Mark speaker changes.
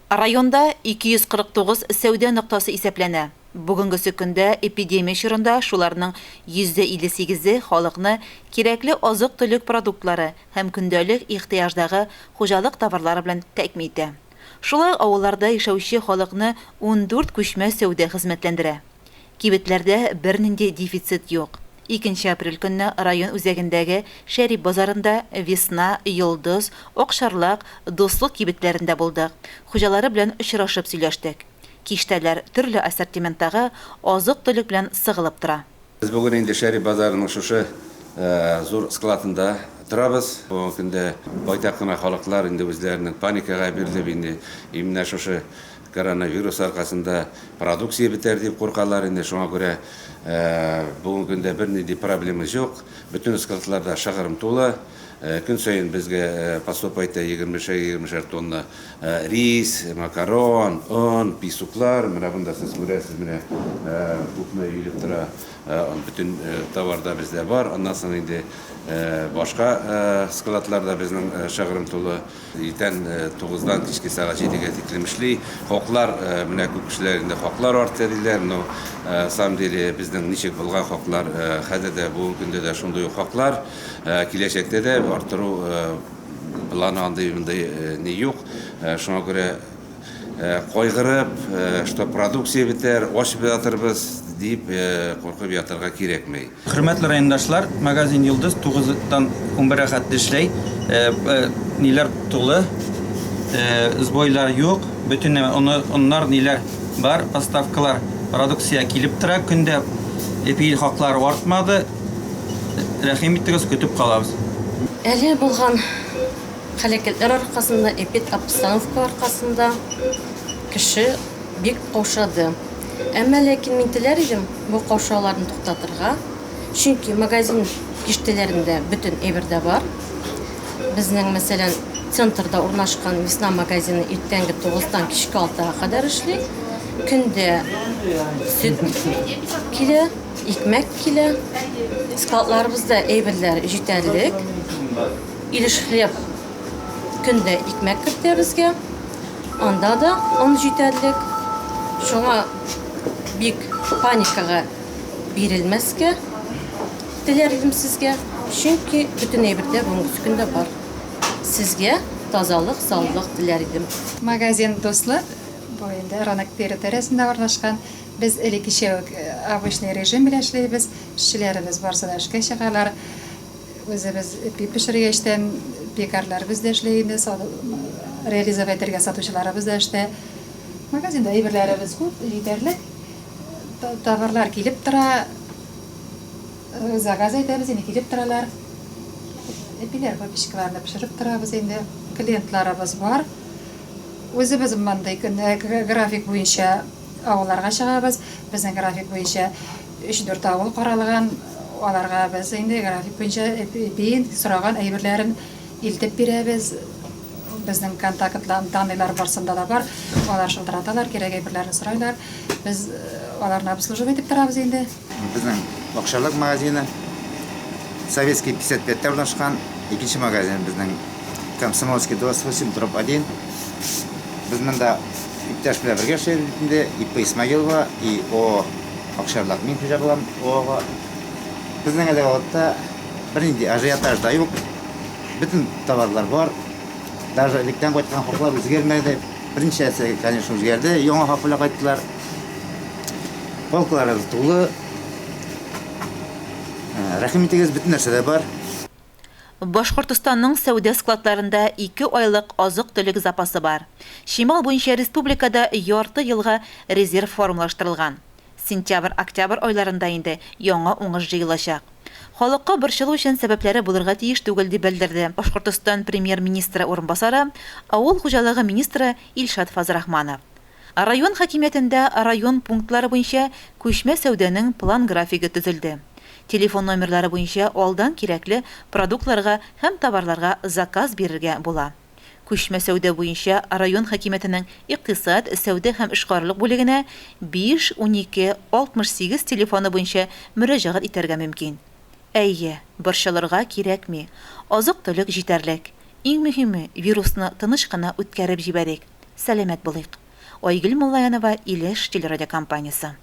Speaker 1: Районда 249 сәүдә ноктасы исәпләнә. Бүгенгесе көндә эпидемия чорында шуларның 58%-е халыкны кирәкле азык-төлек продуктлары һәм көндәлек ихтыяҗдагы хуҗалык товарлары белән тәэмин итә. Шулай ук авылларда яшәүче халыкны 14 күчмә сәүдә хезмәтләндерә. Кибетләрдә бернинди дефицит юк. Икенче апрель көнне район үзәгендәге Шәрип базарында, Весна, Йолдыз, Акчарлак, Дуслык кибетләрендә булдык, хуҗалары белән очрашып сөйләштек. Киштәләр төрле ассортименттагы азык-төлек белән сыгылып тора.
Speaker 2: Без бүген инде Шәрип базарының шушы зур складында торабыз. Бүгенге көндә байтак кына халыклар инде үзләренең паникага бирелеп инде именно шушы коронавирус аркасында продукция бетәр дип куркалар инде. Шуңа күрә бүгенге көндә бернинди проблема юк. Бөтен складларда шыгрым тулы. Көн саен безгә поступает егермешәр-егермешәр тонна рис, макарон, он, песоклар. Менә монда сез күрәсез, менә күпме өелеп тора. Бөтен товар да бездә бар. Аннан соң инде башка складларда безнең шыгрым тулы. Иртән тугыздан кичке сәгать җидегә тиклем эшли. Хаклар, менә күп кешеләр инде хаклар артты диләр, но самом деле безнең ничек булган хаклар, хәзер дә, бүгенге көндә дә шундый ук хаклар. Киләчәктә дә арттыру планы андый-мондый ни юк. Шуңа күрә кайгырып, что продукция бетәр, ач ятырбыз дип куркып ятырга кирәкми.
Speaker 3: Хөрмәтле райондашлар, магазин Йолдыз 9-дан 11-гә хәтле эшләй. Ниләр тулы, сбойлар юк, бөтен оннар, ниләр бар, поставкалар, продукция килеп тора көндә. Эпи хаклары артмады. Рәхим итегез, көтеп калабыз.
Speaker 4: Әле булган һәлакәтләр аркасында, эпидобстановка аркасында кеше бик каушады. Әмма ләкин мин теләр идем бу каушауларны туктатырга, чөнки магазин киштәләрендә бөтен әйбер дә бар. Безнең, мәсәлән, центрда урнашкан Весна магазины иртәнге тугыздан кичке алтыга кадәр эшли. Көндә сөт килә, икмәк килә. Складларыбызда әйберләр җитәрлек. Илеш хлеб көндә икмәк кертә безгә. Анда да он җитәрлек. Шуңа бик паникага бирелмәскә теләр идем сезгә. Чөнки бөтен әйбер дә бүгенге көндә бар. Сезгә тазалык, саулык теләр идем.
Speaker 5: Магазин Дуслык, бу инде рынок территориясендә урнашкан. Без элеккечә үк обычный режим белән эшлибез. Эшчеләребез барысы да эшкә чыгалар. Үзебез ипи пешергәчтән, пекарьләребез дә эшли инде, реализовать итәргә сатучыларыбыз да эштә. Магазинда әйберләребез күп, җитәрлек. Товарлар килеп тора. Заказ әйтәбез инде, килеп торалар. Ипиләр, выпечкаларны пешереп торабыз инде. Клиентларыбыз бар. Үзебез мондый график буенча авылларга чыгабыз. Безнең график буенча Өч-дүрт авыл каралган, аларга без инде график буенча ипиен, сораган әйберләрен илтеп бирәбез. Безнең контактлар, данныйлар барсында да бар. Алар шылтыраталар, кирәк әйберләрен сорыйлар. Без аларны обслуживать итеп торабыз инде.
Speaker 6: Безнең Акчарлак магазины Советский 55 тә урнашкан. Икенче магазин безнең Комсомольский 28 дробь 1. Без монда иптәш белән бергә эшлибез бит инде, ИП Исмагилова и О Акчарлак. Мин хуҗа булам ОООга. Безнең әлеге вакытта бернинди ажиотаж да юк. Бөтен товарлар бар. Даже электән кайткан хаклар үзгәрмәде. Берничәсе, конечно, үзгәрде. Яңа хак белән кайттылар. Полкаларыбыз тулы. Рәхим итегез, бөтен нәрсә дә бар.
Speaker 1: Башкортостанның сәүдә складларында ике айлык азык-төлек запасы бар. Чимал буенча республикада ярты елга резерв формалаштырылган. Сентябрь-октябрь айларында инде яңа уңыш җыелачак. Халыкка борчылу өчен сәбәпләре булырга тиеш түгел, дип белдерде Башкортостан Премьер-министры урынбасары, авыл хуҗалыгы министры Илшат Фазрахманов. Район хакимиятендә район пунктлары буенча күчмә сәүдәнең план-графигы төзелде. Телефон номерлары буенча алдан кирәкле продуктларга һәм товарларга заказ бирергә була. Күчмә сәүдә буенча район хакимиятенең икътисад, сәүдә һәм эшкуарлык бүлегенә 5 12 68 телефоны буенча мөрәҗәгать итәргә мөмкин. Әйе, борчылырга кирәкми. Азык-төлек җитәрлек. Иң мөһиме, вирусны тыныч кына үткәреп җибәрик. Сәламәт булыйк! Айгөл Муллаянова, Илеш телерадиокомпаниясе.